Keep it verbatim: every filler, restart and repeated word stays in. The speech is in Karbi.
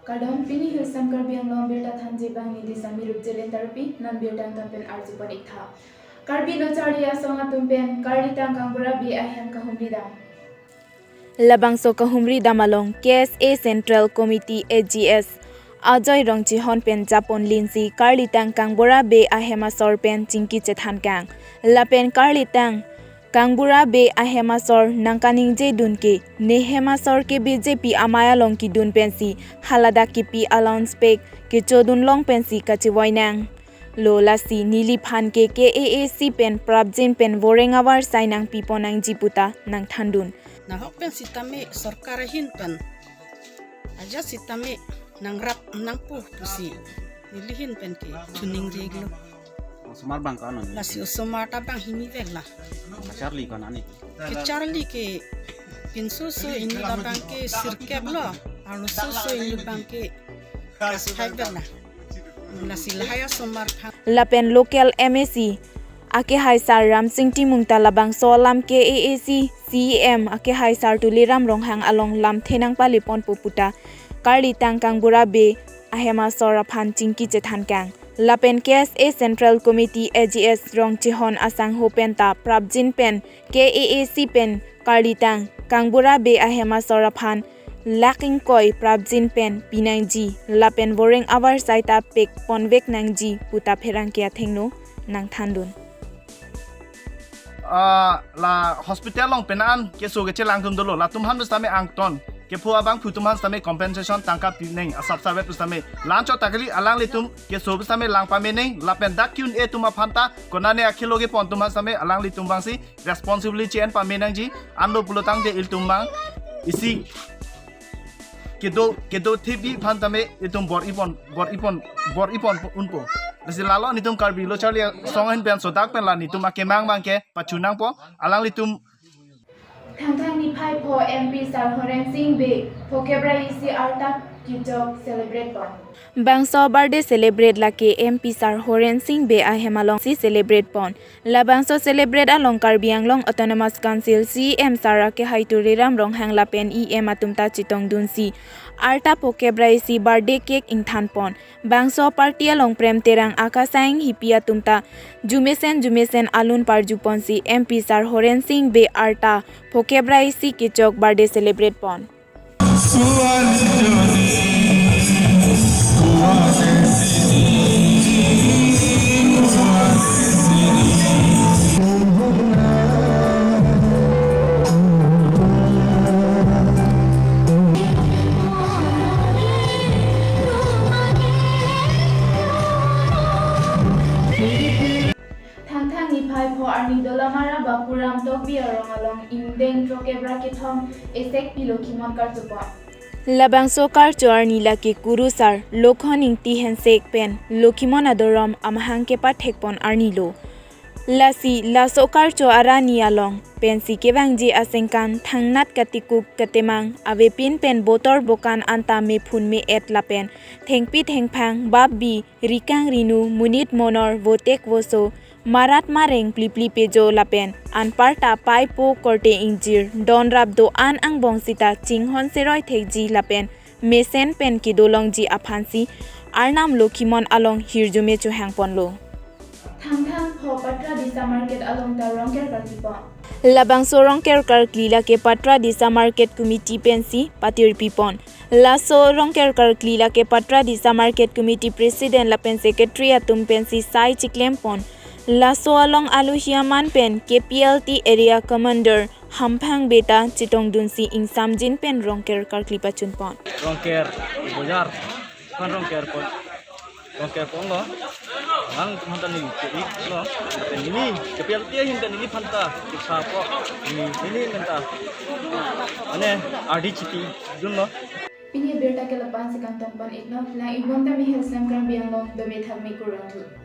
Kardom, pini Hillslam Karbi Anglong birta thanji abang neli Sami Rupjelen Tarpi, non birta angtan pen arjupon ik tha. Karbi lo charli asong atum pen Karlitang Kangbura Bey ahem kahumri dam. Labangso kahumri dam along K S A Central Committee A G S Ajoy Rongchehon pen japon linsi Karlitang Kangbura Bey ahem asor pen chingki chethan kang. Lapen Karlitang Kangbura Bey ahem asor nangkaningje dun ke, ne hem asor ke B J P amei along kedun pensi haladak kipi allowance pek kechodun long pensi kachevoi nang. Lo lasi neliphan ke K A A C pen prapjin pen voreng avarsai nangpipon nangji puta nangthandun. Nahok pen sitame sorkar ahin pen ajat sitame nangrap nangpo pusi neli ahin pen ke choningri iklo. Osomar abang ko-an? Lasi osomar ta bang hini vek la. Kacharli ko-an ni? Kacharli ke pinso so ingni abang ke sirkep lo, arloso so ingni abang ke kasphai vek la. Lasi lahai asomar thang. Lapen local M A C akehai sar Ramsing Timung ta labangso alam K A A C C E M akehai sar Tuliram Ronghang along lamthe nangpaleponpo puta Karlitang Kangbura Bey ahem asor aphan chingki chethan kang. Lapen K S A Central Committee A G S Rongchehon asangho pen ta prapjin pen K A A C pen Karlitang Kangbura Bey ahem asor aphan lakh ingkoi prapjin pen pinangji lapen voreng avarsai ta pekponvek nangji puta pherangke athengno nangthandun. Ah, la hospital along pen an keso kechelangdun dolo, latum aphan sitame angton kepho abangphu atum aphan sitame compensation tangka pinang asap savet sitame. La-anchot ta kali, alanglitum keso sitame lang pamenang lapen dak ke-un-e atum aphan ta konane akhelo kepon atum aphan sitame alanglitum abangsi responsibility en pamenangji, anlo pulotangte ilitum abang isi kedo, kedo thepi aphan tame itum bor-ipon, bor-ipon, bor-ipon unpo. Lasi lalo netum Karbi lo charli asong ahin pen sodak pen la netum akemang abang ke pachunangpo, alanglitum. Thangthang niphai pho M P sar Horen Sing Bey phokep ra isi arta kechok celebrate pon. Bangso birthday celebrate lake M P sar Horen Sing Bey ahem alongsi celebrate pon. Labangso celebrate along Karbi Anglong Autonomous Council C E M sar akehai Tuliram Ronghang lapen E M atum ta chetongdunsi arta phokep ra isi birthday cake ingthan pon. Bangso party along Prem Terang, Akasang Hipi atum ta jumesen jumesen alun parjuponsi M P sar Horen Sing Bey arta phokep ra isi kechok birthday celebrate pon. Thangthang niphai pho arni Dolamara Bapuram Tokbi arong along ingdeng throkkep ra kethom Esek Pi Lokhimon karchopon. Labangso karcho arni lake kurusar Lokhon Ingti Hensek pen Lokhimon adorom amahang kepathekpon arni lo. Lasi laso karcho arni along pensi kevangji asengkan thangnat katikuk katemang avepin pen botor bokan anta mephun me-et lapen thengpi thengphang bap bi rikang rinu monit monor votek voso marat mareng plipli pejo lapen anparta paipo korte ingjir donrap do-an angbong sita chinghon seroi thekji lapen mesen pen kedolongji aphansi Arnam Lokhimon along hirjume chohangponlo. Thangthang pho Patra Disa Market along ta Rongker karkipon. Labangso Rongker karkli lake Patra Disa Market Committee pensi patirpipon. Laso Rongker karkli lake Patra Disa Market Committee President lapen Secretary atum pensi sai chiklempon. Laso along alohi aman pen K P L T Area Commander Hamphang Bey ta chetongdunsi ingsamjin pen Rongker karkli pachunpon. Rongker bojar, kan Rongker pon, Rongker ponlo. Nangtum aphanta neli ke-iklo. Neli K P L T ahin ta neli aphanta kisa po. Neli, neli aphanta, ane, ardi chiti dunlo. Pini birta ke lapu-ansi kangtonpon iklo. Lang-ikbom tame Hillslam Karbi Anglong, Domethang Mikur Rongthu.